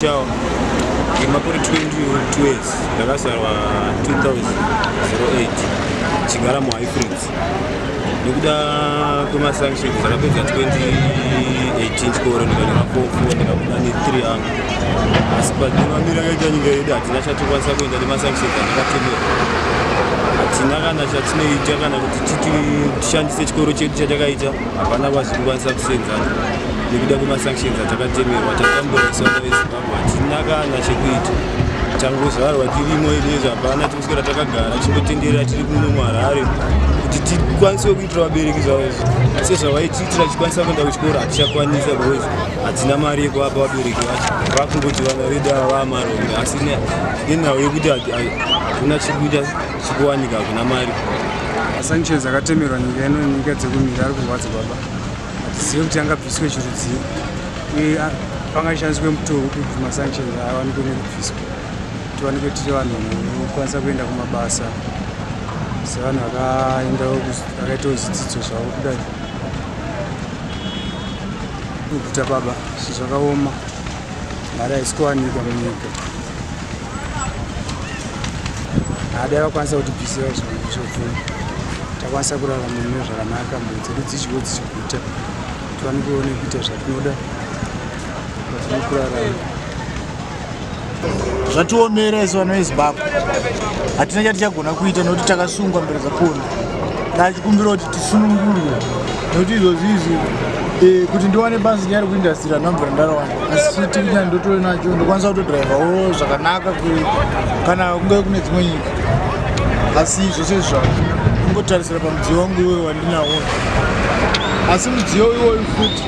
Chao makore 22 years, ndakazvarwa 2008, chigara muHighfields. Nekuda kwemasanctions, ndakapedza 2018 chikoro, ndikanyora form 4, ndikabuda ne3 yangu. Asi nemamiriro akaita nyika yedu, hatina chatokwanisa kuenda nemasanctions atakatemerwa. Hatina kana chatinoita, kana kuti tishandise chikoro chedu chatakaita, hapana kwazviri kukwanisa kusenzana nekuda kwemasanctions atakatemerwa. Tatambura isu vana veZimbabwe, hatina kana chekuita. Tangozvarwa tirimo izvezvi, hapana tikuswera, takagara chingotenderera tiri kuno muHarare. Kuti tikwanise kuitira vabereki sezvavaitiitira, tichikwanisa kuenda kuchikoro, hatichakwanisa because hatina mari yekuvapa. Vabereki vacho vakungoti vana vedu ava vamarombe, asi nenhau yekuti hakuna chiri kuita chikuwanika, hakuna mari. Masanctions akatemerwa nyika ino, nyika dzekumhiri, ari kurwadza baba. Hatizive kuti angabviswe chirudzii uye pangashandiswe mutoo upi kuti masanctions awanikwe nekubviswa, tiwanikwe tiri vanhu vanokwanisa kuenda kumabasa sevanhu vakaendawo vakaitawo zvidzidzo zvavo. Kudai kuguta baba, zvinhu zvakaoma, mari haisi kuwanikwa munyika. Hadai vakwanisa kutibvisira zvinhu zvopfuma, takwanisa kurarama mune zvakanaka, mhuri dzedu dzidyiwo dzichiguta, tiwanikwewo nekuita zvatinoda patiri kurarama. Zvatiomera isu vana veZimbabwe, hatina chatichagona kuita nekuti takasungwa mberi dzakona. Tachikumbira kuti tisunungurwe nekuti izvozvi izvi kuti ndiwane basa nyari kuindustry handambvira ndarawana, asi tikunya ndotove nacho, ndokwanisa kutodhiraivhawo zvakanaka kana kunge kune dzimwe nyika. Asi zvose izvi zvako ingotarisira pamudziyo wangu iwoyo wandinawo, asi mudziyo iwoyu futi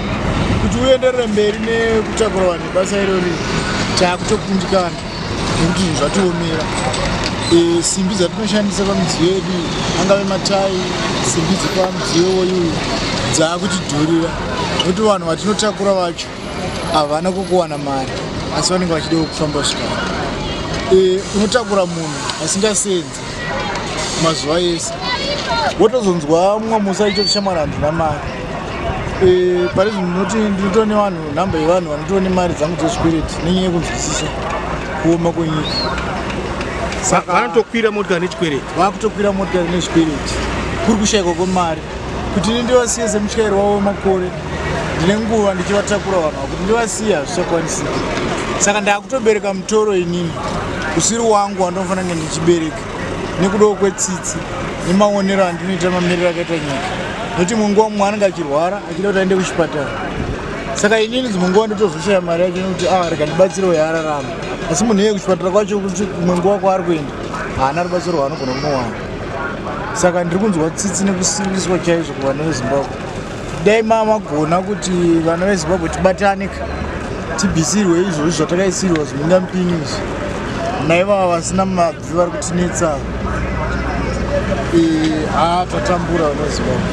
kuti uenderere mberi nekutakura vanhu basa irori, taakutokundikana nekuti zvinhu zvatiomera. Simbi dzatinoshandisa pamidziyo yedu, angave matai, simbi dzepamudziyo iwoyu dzaakutidhurira nekuti vanhu vatinotakura vacho havana kukuwana mari, asi vanenge vachidawo kufamba zvikara. Unotakura munhu asingasenzi mazuva ese, wotozonzwa mumwe musi achitoti, "Shamwari, handina mari." Pari zvino ndinoti ndinotori nevanhu, nhamba yevanhu vanotori nemari dzangu dzezvikwereti nenyaya yekunzwisisa kuoma kwenyika. Saka vanotokwira motikari nechikwereti? Vakutokwira motikari nezvikwereti, kuri kushayikwa kwemari. Kuti ini ndivasiye semutyairi wavo wemakore, ndine nguva ndichivatakura vanhu ava, kuti ndivasiye hazvichakwanisiki. Saka ndaakutobereka mutoro inini usiri wangu wandinofanira kunge ndichibereka nekudawo kwetsitsi nemaonero andinoita mamiriro akaita nyika, nekuti imwe nguva mumwe anenge achirwara achida kuti aende kuchipatara. Saka inini dzimwe nguva ndotozoshaya mari yacho nekuti ah, rega ndibatsirewo yaararama, asi munhu iye kuchipatara kwacho, kuti kumwe nguva kwaari kuenda haana rubatsiro rwaanogona kunowana. Saka ndiri kunzwa tsitsi nekusimbiswa chaizvo kuvana veZimbabwe. Dai mamagona kuti vana veZimbabwe tibatane, tibvisirwe izvozvi zvatakaisirwa zvimhingamupinyi izvi naivava vasina mabvi vari kutinetsa. Haa, tatambura vana veZimbabwe.